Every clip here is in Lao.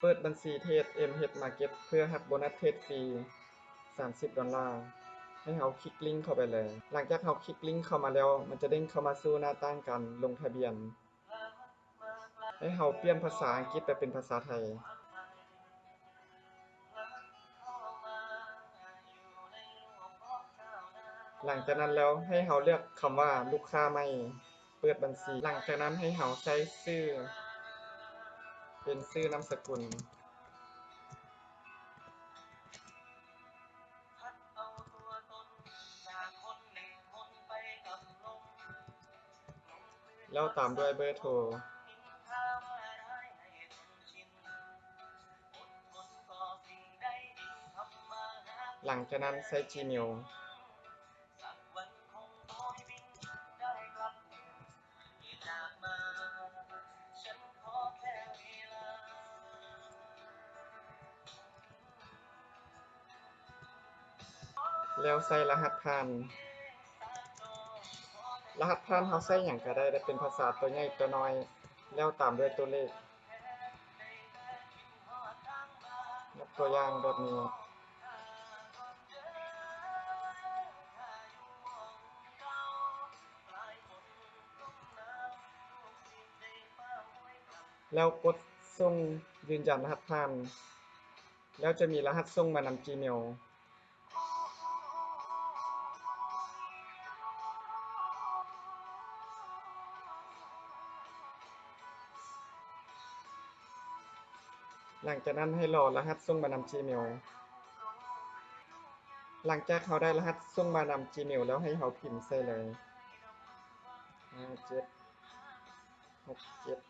ເປີດບັນຊີເທຣດ ເອັມເອັຟເອັກ Market ເພື່ອຮັບໂບນັດເທຣດຟຣີສາມສິບດອນລາ. ໃຫ້ເຮົາຄລິກລິ້ງເຂົ້າໄປເລີຍ. ຫຼັງຈາກເຮົາຄລິກລິ້ງເຂົ້າມາແລ້ວ, ມັນຈະເດ້ງເຂົ້າມາສູ່ໜ້າຕ່າງການລົງທະບຽນ. ໃຫ້ເຮົາປ່ຽນພາສາອັງກິດໄປເປັນພາສາໄທ. ຫຼັງຈາກນັ້ນແລ້ວ, ໃຫ້ເຮົາເລືອກຄຳວ່າ ລູກຄ້າໃໝ່ ເປີດບັນຊີ. ຫຼັງຈາກນັ້ນໃຫ້ເຮົາໃສ່ຊື່ ເປັນຊື່ນາມສະກຸນ ແລ້ວຕາມດ້ວຍເບີໂທ. ຫຼັງຈາກນັ້ນໃສ່ Gmail ແລ້ວໃສ່ລະຫັດຜ່ານ. ລະຫັດຜ່ານເຮົາໃສ່ຫຍັງກະໄດ້ ແຕ່ເປັນພາສາຕົວໃຫຍ່ຕົວນ້ອຍ ແລ້ວຕາມດ້ວຍຕົວເລກ. ຍົກຕົວຢ່າງແບບນີ້. ແລ້ວກົດສົ່ງຢືນຢັນລະຫັດຜ່ານ ແລ້ວຈະມີລະຫັດສົ່ງມານຳ Gmail. ຫຼັງຈາກນັ້ນໃຫ້ລໍລະຫັດສົ່ງມານຳ Gmail. ຫຼັງຈາກເຮົາໄດ້ລະຫັດສົ່ງມານຳ Gmail ແລ້ວ ໃຫ້ເຮົາພິມໃສ່ເລີຍ ຫ້າເຈັດ ຫົກເຈັດ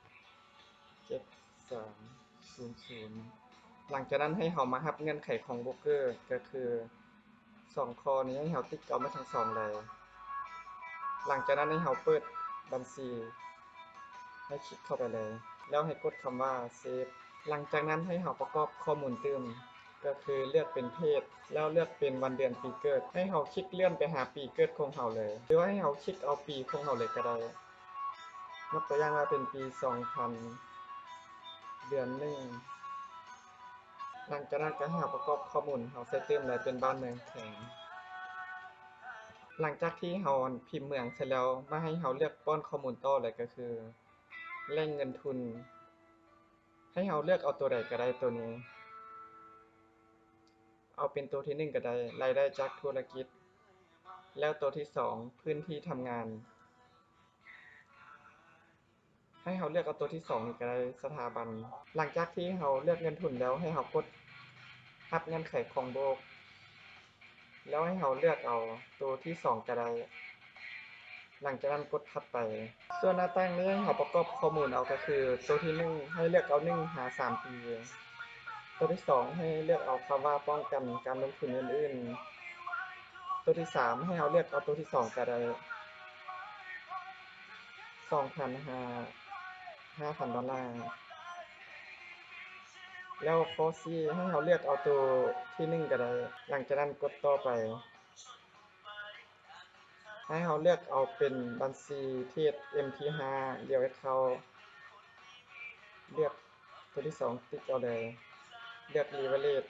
ເຈັດສາມສູນສູນ. ຫຼັງຈາກນັ້ນໃຫ້ເຮົາມາຮັບເງື່ອນໄຂຂອງໂບຣກເກີ ກະຄືສອງຂໍ້ນີ້ ໃຫ້ເຮົາຕິກເອົາໝົດທັງສອງເລີຍ. ຫຼັງຈາກນັ້ນໃຫ້ເຮົາເປີດບັນຊີ ໃຫ້ຄລິກເຂົ້າໄປເລີຍ ແລ້ວໃຫ້ກົດຄຳວ່າ Save. ຫຼັງຈາກນັ້ນໃຫ້ເຮົາປະກອບຂໍ້ມູນຕື່ມ ກະຄືເລືອກເປັນເພດ ແລ້ວເລືອກເປັນວັນເດືອນປີເກີດ. ໃຫ້ເຮົາຄລິກເລື່ອນໄປຫາປີເກີດຂອງເຮົາເລີຍ ຫຼືວ່າໃຫ້ເຮົາຄລິກເອົາປີຂອງເຮົາເລີຍກະໄດ້. ຍົກຕົວຢ່າງວ່າເປັນປີສອງພັນ ເດືອນໜຶ່ງ. ຫຼັງຈາກນັ້ນກະໃຫ້ເຮົາປະກອບຂໍ້ມູນ ເຮົາໃສ່ຕື່ມໄດ້ເປັນບ້ານເມືອງແຂວງ. ຫຼັງຈາກທີ່ເຮົາພິມເມືອງເສັດແລ້ວ ມາໃຫ້ເຮົາເລືອກປ້ອນຂໍ້ມູນຕໍ່ເລີຍ ກະຄືແຫຼ່ງເງິນທຶນ. ໃຫ້ເຮົາເລືອກເອົາໂຕໃດກະໄດ້ ໂຕນີ້ ເອົາເປັນໂຕທີໜຶ່ງກະໄດ້ ລາຍໄດ້ຈາກທຸລະກິດ ແລ້ວໂຕທີສອງ ພື້ນທີ່ທຳງານ. ໃຫ້ເຮົາເລືອກເອົາໂຕທີສອງນີ້ກະໄດ້ ສະຖາບັນ. ຫຼັງຈາກທີ່ເຮົາເລືອກເງິນທຶນແລ້ວ ໃຫ້ເຮົາກົດຮັບເງື່ອນໄຂຂອງໂບຣກ ແລ້ວໃຫ້ເຮົາເລືອກເອົາໂຕທີສອງກະໄດ້. ຫຼັງຈາກນັ້ນກົດຖັດໄປ. ສ່ວນໜ້າຕ່າງນີ້ໃຫ້ເຮົາປະກອບຂໍ້ມູນເອົາ ກະຄືໂຕທີໜຶ່ງໃຫ້ເລືອກເອົາໜຶ່ງຫາສາມປີ. ໂຕທີສອງໃຫ້ເລືອກເອົາຄຳວ່າປ້ອງກັນການລົງທຶນອື່ນໆ. ໂຕທີສາມໃຫ້ເຮົາເລືອກເອົາໂຕທີສອງກະໄດ້ ສອງພັນຫາ ຫ້າພັນດອນລາ. ແລ້ວຂໍ້ສີ່ໃຫ້ເຮົາເລືອກເອົາໂຕທີໜຶ່ງກະໄດ້. ຫຼັງຈາກນັ້ນກົດຕໍ່ໄປ. ໃຫ້ເຮົາເລືອກເອົາເປັນບັນຊີເທຣດ ເອັມທີຫ້າ Real Account ເລືອກໂຕທີສອງ ຕິກເອົາເລີຍ ເລືອກ Leverage.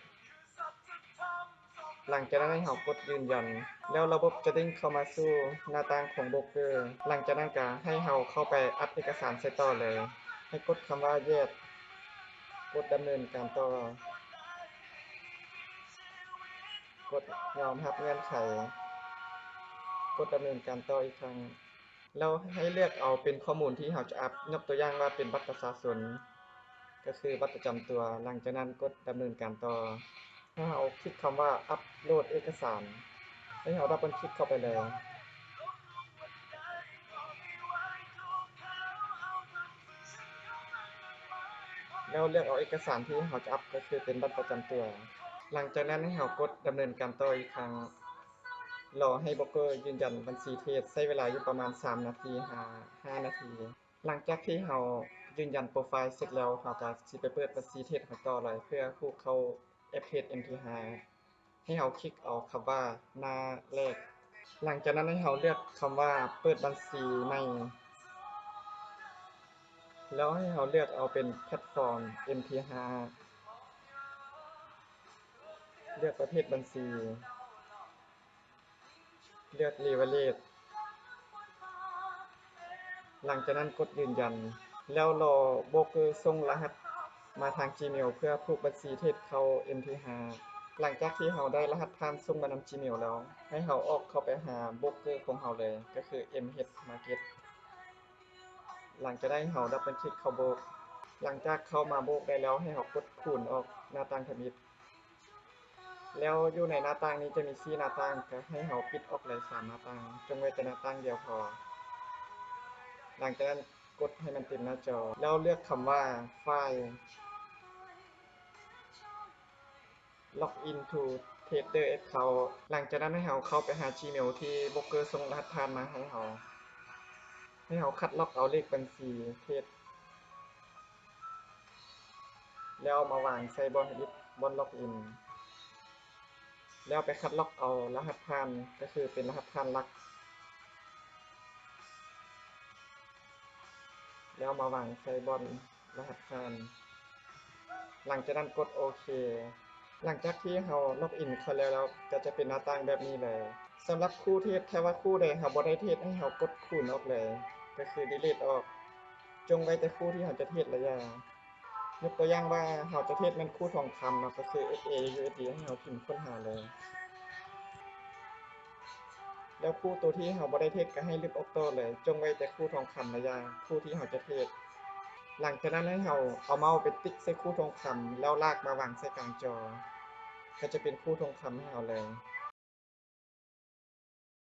ຫຼັງຈາກນັ້ນໃຫ້ເຮົາກົດຢືນຢັນ ແລ້ວລະບົບຈະເດ້ງເຂົ້າມາສູ່ໜ້າຕ່າງຂອງໂບຣກເກີ. ຫຼັງຈາກນັ້ນກະໃຫ້ເຮົາເຂົ້າໄປອັດເອກະສານໃສ່ຕໍ່ເລີຍ. ໃຫ້ກົດຄຳວ່າ Yes ກົດດຳເນີນການຕໍ່. ກົດຍອມຮັບເງື່ອນໄຂ. ກົດດຳເນີນການຕໍ່ອີກຄັ້ງ. ແລ້ວໃຫ້ເລືອກເອົາເປັນຂໍ້ມູນທີ່ເຮົາຈະອັບ, ຍົກຕົວຢ່າງວ່າເປັນບັດປະຊາຊົນ, ກໍຄືບັດປະຈຳຕົວ. ຫຼັງຈາກນັ້ນກົດດຳເນີນການຕໍ່. ໃຫ້ເຮົາຄລິກຄຳວ່າອັບໂຫຼດເອກະສານ. ໃຫ້ເຮົາດັບເບິນຄລິກເຂົ້າໄປເລີຍ. ແລ້ວເລືອກເອົາເອກະສານທີ່ເຮົາຈະອັບ ກໍຄືເປັນບັດປະຈຳຕົວ. ຫຼັງຈາກນັ້ນໃຫ້ເຮົາກົດດຳເນີນການຕໍ່ອີກຄັ້ງ. ລໍໃຫ້ໂບຣກເກີຢືນຢັນບັນຊີເທຣດ ໃຊ້ເວລາຢູ່ປະມານສາມນາທີຫາຫ້ານາທີ. ຫຼັງຈາກທີ່ເຮົາຢືນຢັນໂປຣໄຟລ໌ເສັດແລ້ວ, ເຮົາກໍຊິໄປເປີດບັນຊີເທຣດເຮົາຕໍ່ເລີຍ ເພື່ອຜູ້ເຂົ້າແອັບເທຣດ ເອັມທີຫ້າ. ໃຫ້ເຮົາຄລິກເອົາຄຳວ່າໜ້າແລກ. ຫຼັງຈາກນັ້ນໃຫ້ເຮົາເລືອກຄຳວ່າເປີດບັນຊີໃໝ່ ແລ້ວໃຫ້ເຮົາເລືອກເອົາເປັນແພລດຟອມ ເອັມທີຫ້າ. ເລືອກປະເພດບັນຊີ ເລືອກ Leverage ຫຼັງຈາກນັ້ນກົດຢືນຢັນ ແລ້ວລໍໂບຣກເກີສົ່ງລະຫັດມາທາງ Gmail ເພື່ອຜູກບັນຊີເທຣດເຂົ້າ MT5. ຫຼັງຈາກທີ່ເຮົາໄດ້ລະຫັດຜ່ານສົ່ງມານຳ Gmail ແລ້ວ ໃຫ້ເຮົາອອກເຂົ້າໄປຫາໂບຣກເກີຂອງເຮົາເລີຍ ກໍຄື MH Market. ຫຼັງຈາກນັ້ນເຮົາດັບເບິນຄລິກເຂົ້າໂບຣກ. ຫຼັງຈາກເຂົ້າມາໂບຣກໄດ້ແລ້ວ ໃຫ້ເຮົາກົດຄູນອອກໜ້າຕ່າງທຳອິດ. ແລ້ວຢູ່ໃນໜ້າຕ່າງນີ້ຈະມີສີ່ໜ້າຕ່າງ ກໍໃຫ້ເຮົາປິດອອກເລີຍສາມໜ້າຕ່າງ ຈົ່ງໄວ້ແຕ່ໜ້າຕ່າງດຽວພໍ. ຫຼັງຈາກນັ້ນກົດໃຫ້ມັນເຕັມໜ້າຈໍ ແລ້ວເລືອກຄຳວ່າ File Login to Trader Account. ຫຼັງຈາກນັ້ນໃຫ້ເຮົາເຂົ້າໄປຫາ Gmail ທີ່ໂບຣກເກີສົ່ງລະຫັດຜ່ານມາໃຫ້ເຮົາ. ໃຫ້ເຮົາຄັດລອກເອົາເລກບັນຊີເທຣດ ແລ້ວມາວາງໃສ່ບ່ອນທຳອິດ ບ່ອນ Login ແລ້ວໄປຄັດລອກເອົາລະຫັດຜ່ານ ກໍຄືເປັນລະຫັດຜ່ານຫຼັກ ແລ້ວມາວາງໃສ່ບ່ອນລະຫັດຜ່ານ. ຫຼັງຈາກນັ້ນກົດໂອເຄ. ຫຼັງຈາກທີ່ເຮົາ Login ເຂົ້າແລ້ວ ກໍຈະເປັນໜ້າຕ່າງແບບນີ້ເລີຍ. ສຳລັບຄູ່ເທຣດ ຖ້າວ່າຄູ່ໃດເຮົາບໍ່ໄດ້ເທຣດ ໃຫ້ເຮົາກົດຄູນອອກເລີຍ ກໍຄື Delete ອອກ. ຈົ່ງໄວ້ແຕ່ຄູ່ທີ່ເຮົາຈະເທຣດລະຢ່າ. ຍົກຕົວຢ່າງວ່າເຮົາຈະເທຣດແມ່ນຄູ່ທອງຄຳເນາະ ກໍຄື XAUSD ໃຫ້ເຮົາຖິ້ມຄົ້ນຫາເລີຍ. ແລ້ວຄູ່ໂຕທີ່ເຮົາບໍ່ໄດ້ເທຣດກໍໃຫ້ລຶບອອກຕໍ່ເລີຍ. ຈົ່ງໄວ້ແຕ່ຄູ່ທອງຄຳລະຢ່າ ຄູ່ທີ່ເຮົາຈະເທຣດ. ຫຼັງຈາກນັ້ນໃຫ້ເຮົາເອົາເມົາສ໌ໄປຕິກໃສ່ຄູ່ທອງຄຳ ແລ້ວລາກມາວາງໃສ່ກາງຈໍ ກໍຈະເປັນຄູ່ທອງຄຳໃຫ້ເຮົາເລີຍ.